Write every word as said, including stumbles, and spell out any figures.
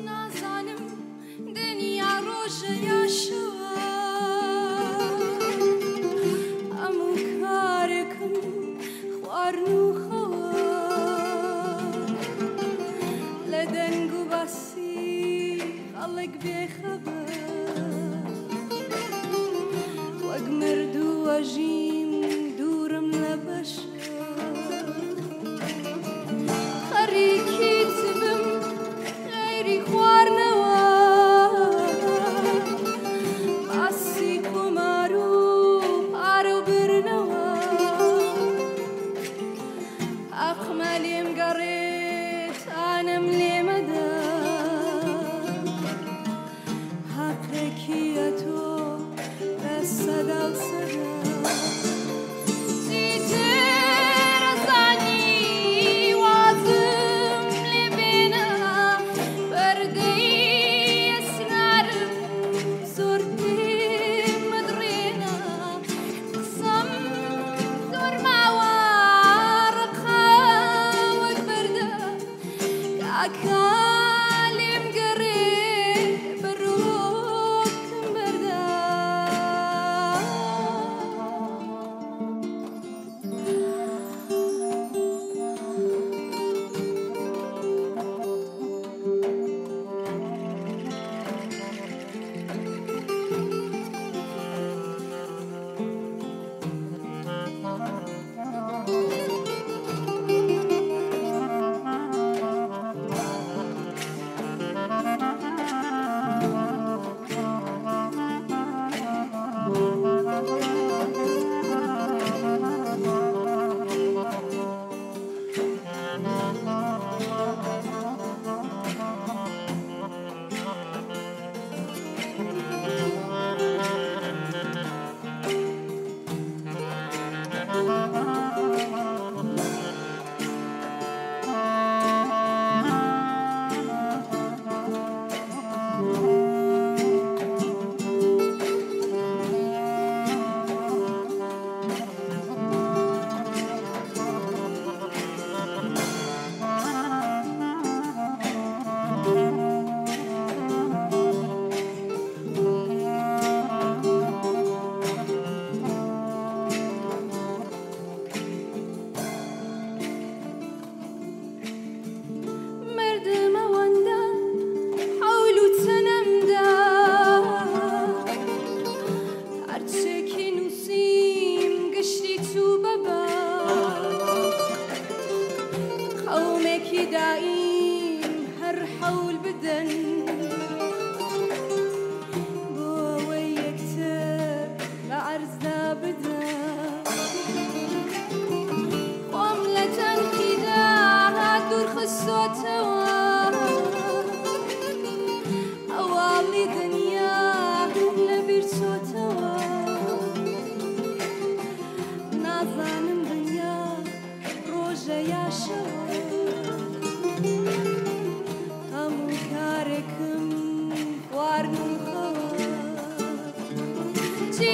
Nazanim dinya roje ya şewa, hemû karek in xwarin û xewa. Lê deng û basî xelk bêxeber, wek mird û wejîn dûr im le beşer. Xerîkî tibim xeyrî xwarnewa, basî qumar û pare û birnewa. Heq me lêm gerê, tanem lê mede. Heqekî ye to, bes seda û seda. Çîtir zanî wazim lê bêna, perdeyê esnarim zor tê min dirêna. Qisem zor mawa, riqa wek berda. Kaka lêm gerê, berok berda. Merdim ewenda hewl û tenem da, her çekî nûsîm giştî çû beba. Qewmekî daîm her hewl bidin, bo we yektir li erz da bida. Xwem le tenqîda dûr xisotewa, hewalî dinya li bîr çotewa. Nazanim dinya roje ya şewa, hemû karekim xwarin û xewa. Çî